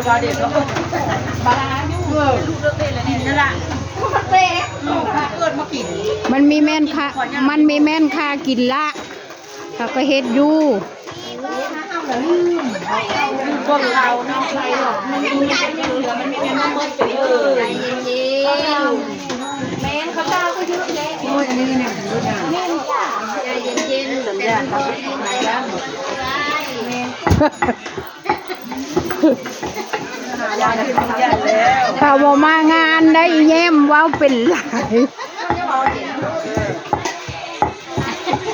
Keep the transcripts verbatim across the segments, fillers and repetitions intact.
ปลาร้าอยู่ เออ ลูกเลิกเล่นแล้วเนี่ย นั่นล่ะ มันมีแม่นค่ะ มันมีแม่นค่ะกินละ เขาก็เฮ็ดอยู่ พวกเราเนาะ ใครหรอก มันมี มันมี มันมี มันมี มันมี เออ ใจเย็นๆ แม่นเขาเจ้าก็เยอะแยะ โอ้ย อันนี้เนี่ย แม่นจ้ะ ใจเย็นๆ สัญญาณ เขาบ่มางานได้อีแย้มเว้าเป็นหลาย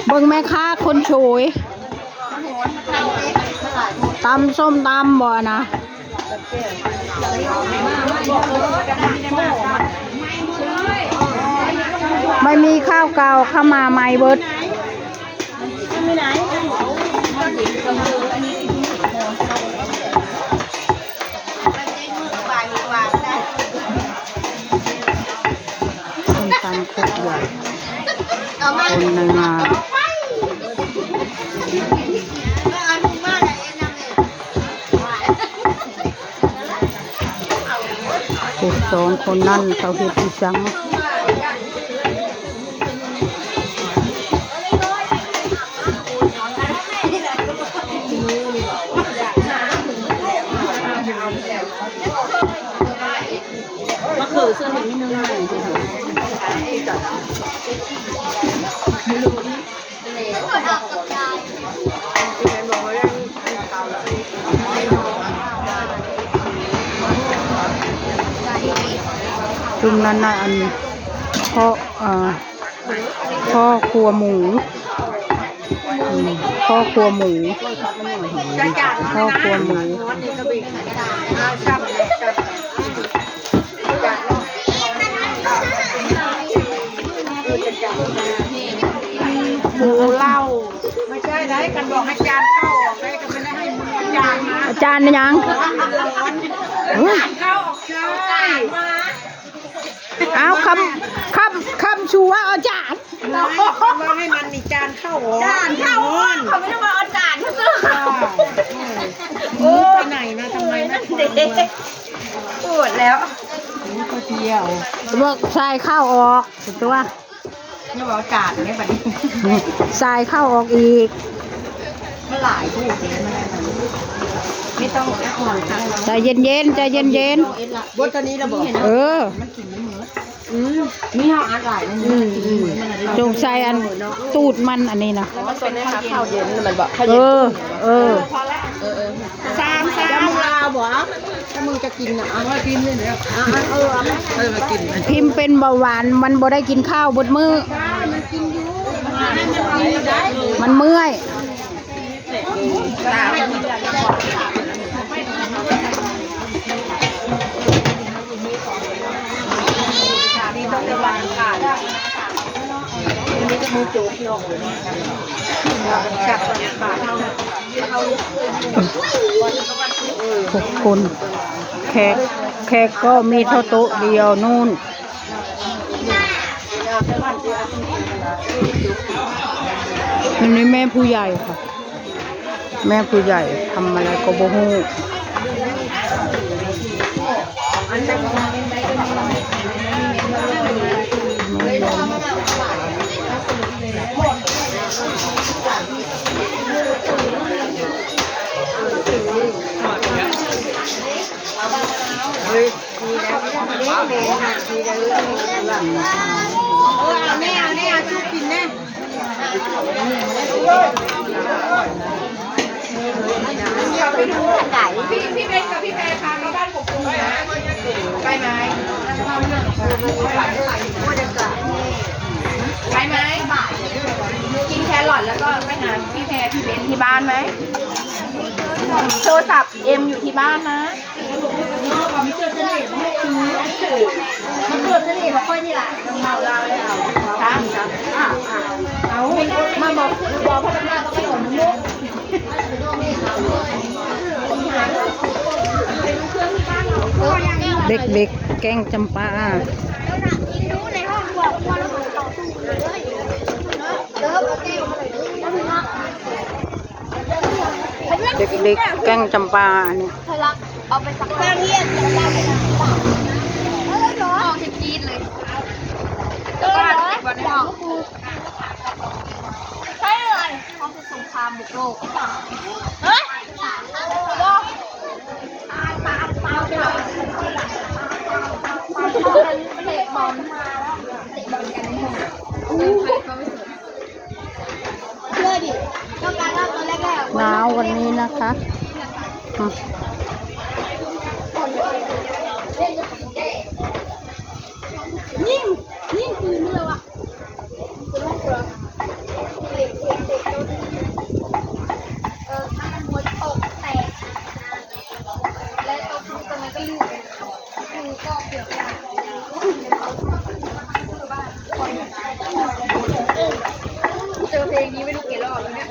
เบิ่งแม่ค้าคนโฉย ตำส้มตำบ่นะ ไม่มีข้าวเก่าเข้ามาใหม่เบิด ส้มตำครกใหญ่ คนในงาน เด็กสองคนนั่นเขาเฮ็ดอีสัง มะเขือเทศนิดนึง ซุมนั้นน่ะ อันพ่อ เอ่อ พ่อครัวหมู อืม พ่อครัวหมู พ่อครัวหมู หมูเล่า ไม่ใช่ได้กันบอกให้จานเข้าออกได้ก็ไม่ได้ให้หมูจานมา อาจารย์ยัง ร้อน เข้าออกใช่ เอาคำ คำ คำชูว่าอาจารย์ ไม่ ว่าให้มันมีจานเข้าออก จานเข้าออก เขาไม่ได้ว่าอาจารย์ ค่ะ โอ้ ไปไหนมาทำไมนะ เด็ก ปวดแล้ว โอ้ย ก็เที่ยว บอกใส่เข้าออกตัว นี่บอกจานเนี่ยบัดนี้ ใส่เข้าออกอีก มันหลายผู้เด้ มันไม่ต้อง ใจเย็นๆ ใจเย็นๆ บดตัวนี้ระบอก เออ มันกินไม่หมด อืม มีเฮาอัดหลาย อืม อืม จงใส่อันตูดมันอันนี้นะ มันเป็นข้าวเย็น มันบอกข้าว เอ เย็น อ เออ พอแล้ว เออ เออ สาม สาม ลาวบ่ ถ้ามึงจะกินน่ะ เอามากินเลยเนี่ย เอา เอา เออ เอามา เออ มากิน พิมพ์เป็นเบาหวาน มันบ่ได้กินข้าวเบิดมื้อ ได้ มันกินอยู่ มันเมื่อย ทุกคน แขก แขกก็มีเท่าโต๊ะเดียวนู่น อันนี้แม่ผู้ใหญ่ค่ะ แม่ผู้ใหญ่ทำอะไรก็บ่ฮู้ เฮ้ย มีแล้ว มีแล้ว มีแล้ว เออ เอาแน่ เอาแน่ เอาชุบกินแน่ พี่ พี่เบนกับพี่แพรพาเข้าบ้านผมตรงนี้นะ ไปไหม ไปไหม กินแครอทแล้วก็ไปหาพี่แพรพี่เบนที่บ้านไหม โทรศัพท์เอ็มอยู่ที่บ้านนะ มันเกิดเสน่ห์มาค่อยนี่แหละ เมาเหล้าแล้ว ค่ะ เอา มาบอก บอกพนักงานก็ไปขนมุก เด็กๆ แก๊งจำปา เด็กๆ แก๊งจำปาเนี่ย เอาไปสัก แป้งเรียกเดี๋ยวเราไป เออเหรอ ออกจากกรีดเลย เออเหรอ บ้านเด็กวันนี้ ใช่เลย เขาคือสงครามบุกโลก เฮ้ย เตะบอล เตะบอลกันในห้อง เชื่อดิ ต้องการว่าตอนแรกๆ หนาววันนี้นะคะ อืม ยิ่ง ยิ่งคืนเลยว่ะ เออ ถ้ามันมดตกแตก และตรงนั้นก็ลื่น เจอเพลงนี้ไม่รู้กี่รอบแล้วเนี่ย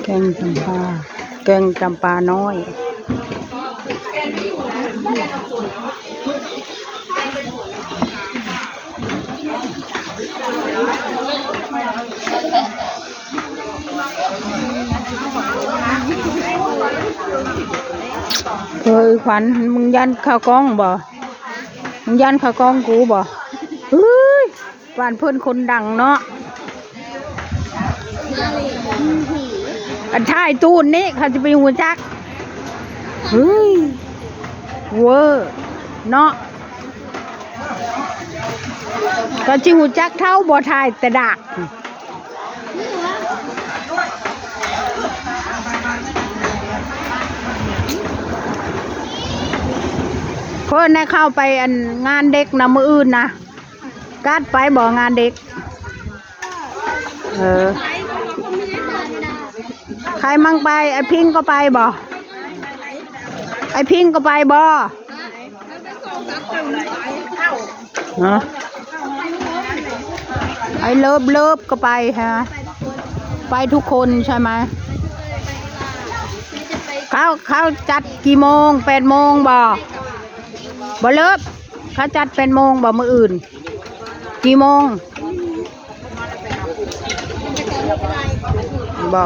แกงจำปา แกงจำปาน้อย เฮ้ย ขวัญ มึงย่านข้าวกล้องบ่ มึงย่านข้าวกล้องกูบ่ เฮ้ย บ้านเพิ่นคนดังเนาะ อันถ่ายตูนนี่เขาจะไปฮู้จัก เฮ้ย เวอร์ เนาะ ก็สิฮู้จักเท่าบ่ถ่ายแต่ดาก เพิ่นให้เข้าไปอันงานเด็กนะมื้ออื่นนะ กัดไปบ่งานเด็ก เออ ใครมั่งไป ไอ้พิงก็ไปบ่ ไอ้พิงก็ไปบ่ ฮะ ไอ้เลิฟเลิฟก็ไปฮะ ไปทุกคนใช่ไหม เขา เขาจัดกี่โมง แปดโมงบ่ บ่เลิฟ เขาจัดแปดโมงบ่มื้ออื่น กี่โมง บ่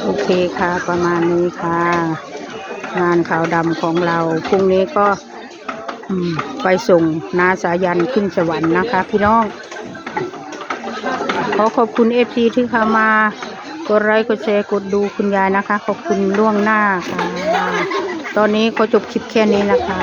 โอเคค่ะ ประมาณนี้ค่ะ งานขาวดำของเรา พรุ่งนี้ก็ อืม ไปส่งน้าสายันขึ้นสวรรค์นะคะพี่น้อง ขอขอบคุณเอฟซีที่เข้ามา กดไลค์ กดแชร์ กดดูคุณยายนะคะ ขอบคุณล่วงหน้าค่ะ ตอนนี้ขอจบคลิปแค่นี้นะคะ